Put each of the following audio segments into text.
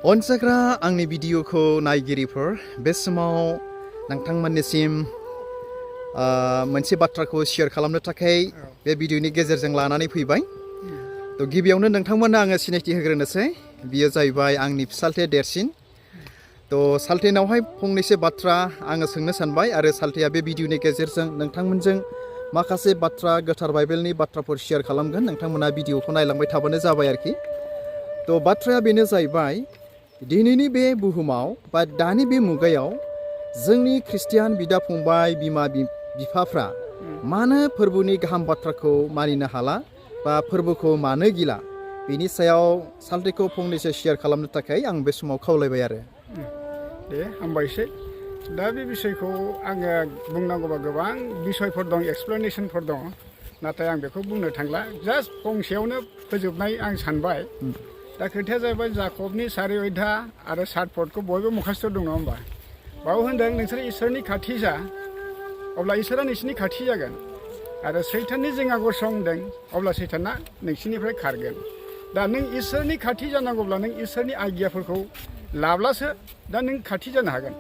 अनसाग्रा आंनि भिडिअखौ नायगिरिफोर बे समाव नोंथांमोननिसिम मोनसे बाथ्राखौ शेयार खालामनो थाखाय बे भिडिअनि गेजेरजों लानानै फैबाय। तो गिबियावनो नोंथांमोननो आङो सिनायथि होग्रोनोसै। बियो जाहैबाय आंनि फिसालथे देरसिन। तो सालथेनावहाय फंनैसो बाथ्रा आङो सोंनो सानबाय आरो सालथेया बे भिडिअनि गेजेरजों नोंथांमोनजों माखासे बाथ्रा गोथार बाइबेलनि बाथ्राफोर शेयार खालामगोन। नोंथांमोना भिडिअखौ नायलांबाय थाबानो जाबाय आरोखि। तो बाथ्राया बेनो जाहैबाय दिनैनि बे बुहुमाव बा दानि बे मुगायाव जोंनि ख्रिस्टियान बिदा फंबाय बिमा बिफाफ्रा मानो फोरबोनि गाहाम बाथ्राखौ मानिनो हाला बा फोरबोखौ मानो गिला बेनि सायाव सालथेखौ फंनैसो शेयार खालामनो थाखाय आं बे समाव खावलायबाय आरो। दे हामबायसै। दा बे बिषयखौ आङो बुंनांगौबा गोबां बिषयफोर दं, एक्सप्लेनेशनफोर दं, नाथाय आं बेखौ बुंनो थांला। जास्ट फंसेयावनो फोजोबनाय आं सानबाय। दा खोथाया जाहैबाय जाकबनि 4 अध्याय आरो 7 पदखौ बयबो मुखास्थ' दं नङा होमबा? बाव होनदों नोंसोर इसोरनि खाथि जा, अब्ला इसोरा नोंसिनि खाथि जागोन, आरो सैताननि जिंगा गसंदों अब्ला सैताना नोंसिनिफ्राय खारगोन। दा नों इसोरनि खाथि जानांगौब्ला नों इसोरनि आज्ञाफोरखौ लाब्लासो दा नों खाथि जानो हागोन।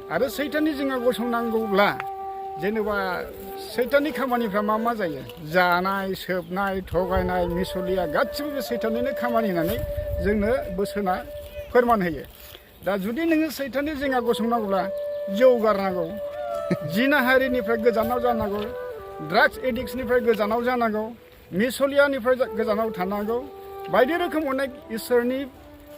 आरो सैताननि जिंगा गसंनांगौब्ला जेनेबा सैताननि खामानिफ्रा मा जायो? जानाय, सोबनाय, थगायनाय, मिसलिया गासिबो बे सैताननिनो खामानि होननानै जोंनो बोसोना फोरमान होयो। दा जुदि नोङो सैताननि जिंगा गसंनांगौब्ला जौ गारनांगौ, जिनाहारिनिफ्राय गोजानाव जानांगौ, ड्राग्स एडिक्सनिफ्राय गोजानाव जानांगौ, मिसलियानिफ्राय गोजानाव थानांगौ, बायदि रोखोम अनेक इसोरनि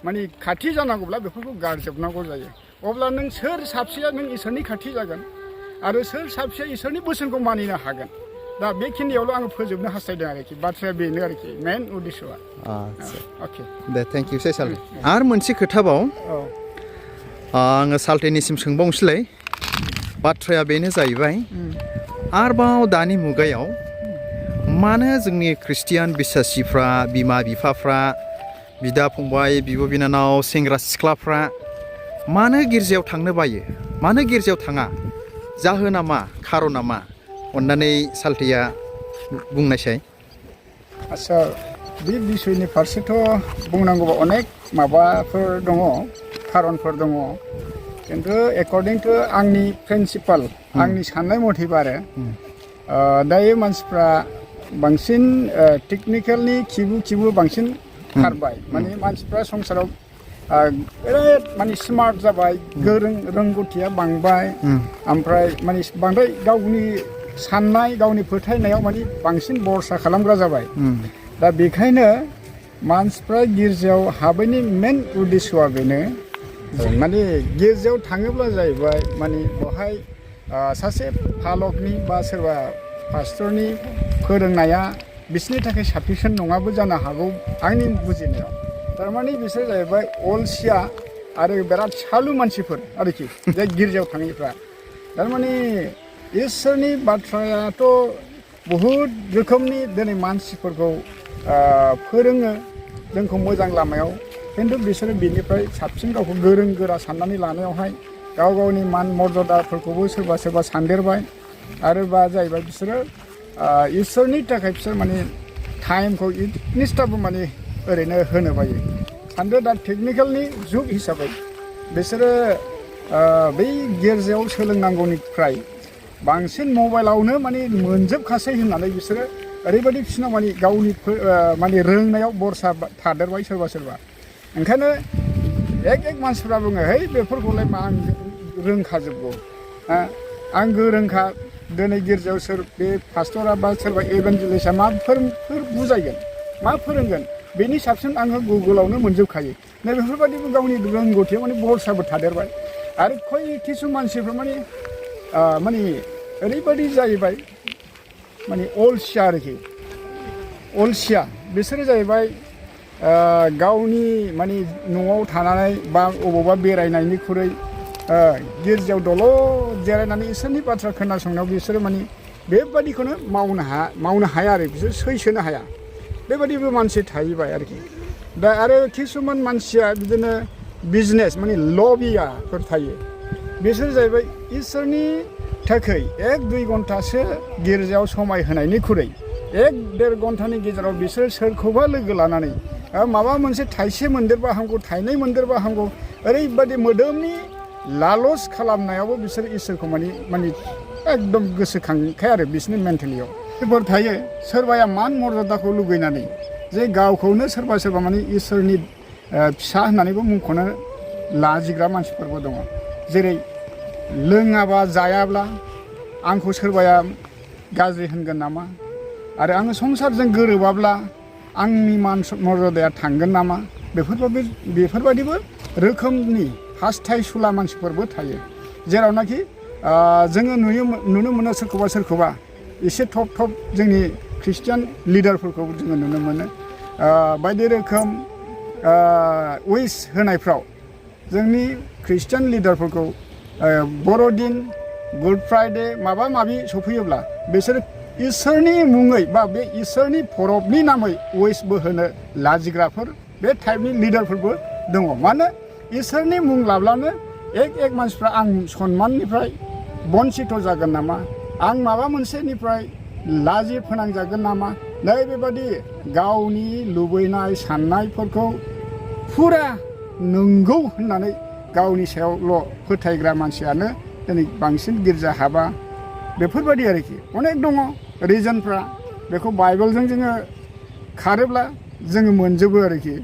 माने खाथि जानांगौब्ला बेफोरखौ गारजोबनांगौ जायो। अब्ला नों सोर साबसेया नों इसोरनि खाथि जागोन आरो सोर साबसेया इसोरनि बोसोनखौ मानिनो हागोन। दा बेखिनियावल' आङो फोजोबनो हास्थायदों आरोखि। बाथ्राया बेनो आरोखि, मेन उद्देश्यआ। अके दे थेंक इउ सै सालथे। आरो मोनसे खोथाबाव आङो सालथेनिसिम सोंबावनोसैलाय। बाथ्राया बेनो जाहैबाय आरोबाव दानि मुगायाव मानो जोंनि ख्रिस्टियान बिश्वासिफ्रा, बिमा बिफाफ्रा, बिदा फंबाय, बिब' बिनानाव, सेंग्रा सिख्लाफ्रा मानो गिर्जायाव थांनो बायो? मानो गिर्जायाव थाङा? जाहोना मा? खारना मा? अन्नानै सालथेया बुंनायसाय। आच्छा, बे बिषयनि फारसेथ' बुंनांगौबा अनेक माबाफोर दङ, खारनफोर दङ। खिन्थु एकर्डिं टु आंनि प्रिन्सिपाल, आंनि साननाय मथेबा आरो दायो मानसिफ्रा बांसिन टेकनिकेलनि खिबु बांसिन खारबाय। माने मानसिफ्रा संसाराव बिराद माने स्मार्ट जाबाय, गोरों रोंगौथिया बांबाय, ओमफ्राय माने बांद्राय गावनि साननाय, गावनि फोथायनायाव माने बांसिन भरसा खालामग्रा जाबाय। दा बेखायनो मानसिफ्रा गिर्जायाव हाबैनि मेन उद्देश्यआ बेनो, माने गिर्जायाव थाङोब्ला जाहैबाय माने बेवहाय सासे फालकनि बा सोरबा पास्टरनि फोरोंनाया बिसोरनि थाखाय साफिसियेन्ट नङाबो जानो हागौ आंनि बुजिनायाव। थारमाने बिसोर जाहैबाय अलसिया आरो बिराद सालु मानसिफोर आरोखि जाय गिर्जायाव थाङैफ्रा। थारमाने इसोरनि बाथ्रायाथ' बहुद रोखोमनि दिनै मानसिफोरखौ फोरोङो जोंखौ मोजां लामायाव। खिन्थु बिसोरो बेनिफ्राय साबसिन गावखौ गोरों गोरा साननानै लानायावहाय गाव गावनि मान मर्यादाफोरखौबो सोरबा सानदेरबाय। आरो बा जाहैबाय बिसोरो इसोरनि थाखाय बिसोर माने टाइमखौ इनिस्टाबो माने ओरैनो होनो बायो। सानदो दा टेकनिकेलनि जुग हिसाबै बिसोरो बै गिर्जायाव सोलोंनांगौनिफ्राय बांसिन मबाइलावनो माने मोनजोबखासै होननानै बिसोरो ओरैबायदि बिसोरनाव माने गावनि माने रोंनायाव भरसा थादेरबाय सोरबा। ओंखायनो एक मानसिफ्रा बुङो, है बेफोरखौलाय मा आं रोंखाजोबगौ, आं गोरोंखा। दिनै गिर्जायाव सोर बे पास्टरा बा सोरबा इभान्जेलिस्टआ मा बुजायगोन, मा फोरोंगोन, बेनि साबसिन आङो गुगोलावनो मोनजोबखायो। नै बेफोरबायदिबो गावनि रोंगौथियाव माने भरसाबो थादेरबाय। आरो किसु मानसिफ्रा माने ओरैबायदि जाहैबाय माने अलसिया आरोखि, अलसिया। बिसोरो जाहैबाय गावनि माने न'आव थानानै बा अबावबा बेरायनायनिख्रुइ गिर्जायाव दलद जिरायनानै इसोरनि बाथ्रा खोनासंनायाव बिसोरो माने बेबादिखौनो मावनो हाया आरो बिसोर सैसोनो हाया। बेबादिबो मानसि थाहैबाय आरोखि। दा आरो किसुमान मानसिया बिदिनो बिजनेस माने लबियाफोर थायो। बिसोर जाहैबाय इसोरनि थाखाय 1-2 घन्टासो गिर्जायाव समाय होनायनिख्रुइ 1-1.5 घन्टानि गेजेराव बिसोर सोरखौबा लोगो लानानै माबा मोनसे थाइसे मोनदेरबा हामगौ थाइनै मोनदेरबा हामगौ ओरैबादि मोदोमनि लालस खालामनायावबो बिसोर इसोरखौ माने एकदम गोसोखांखाया आरो बिसोरनि मेन्टेलियाव बेफोर थायो सोरबाया मान मर्यादाखौ लुगैनानै जे गावखौनो सोरबा सोरबा माने इसोरनि फिसा होननानैबो मुंख'नो लाजिग्रा मानसिफोरबो दङ जेरै लोङाबा जायाब्ला आंखौ सोरबाया गाज्रि होनगोन नामा आरो आङो संसारजों गोरोबाब्ला आंनि मान मर्यादाया थांगोन नामा बेफोरबायदिबो रोखोमनि हास्थायसुला मानसिफोरबो थायो जेरावनाखि जोङो नुनो मोनो सोरखौबा एसे थब जोंनि ख्रिस्टियान लिडारफोरखौ जोङो नुनो मोनो बायदि रोखोम उइस होनायफ्राव जोंनि ख्रिस्टियान लिडारफोरखौ बर'दिन गुड फ्राइडे माबा माबि सफैयोब्ला बिसोर इसोरनि मुङै बा बे इसोरनि फरबनि नामै उइसबो होनो लाजिग्राफोर बे टाइपनि लिडारफोरबो दङ मानो इसोरनि मुं लाब्लानो एक मानसिफ्रा आं सन्माननिफ्राय बन्सित जागोन नामा आं माबा मोनसेनिफ्राय लाजि फोनांजागोन नामा नै बेबादि गावनि लुबैनाय साननायफोरखौ फुरा नंगौ होननानै गावनि सायावल' फोथायग्रा मानसियानो दिनै बांसिन गिर्जा हाबा बेफोरबायदि आरोखि अनेक दङ रिजनफ्रा बेखौ बाइबेलजों जोङो खारोब्ला जोङो मोनजोबो आरोखि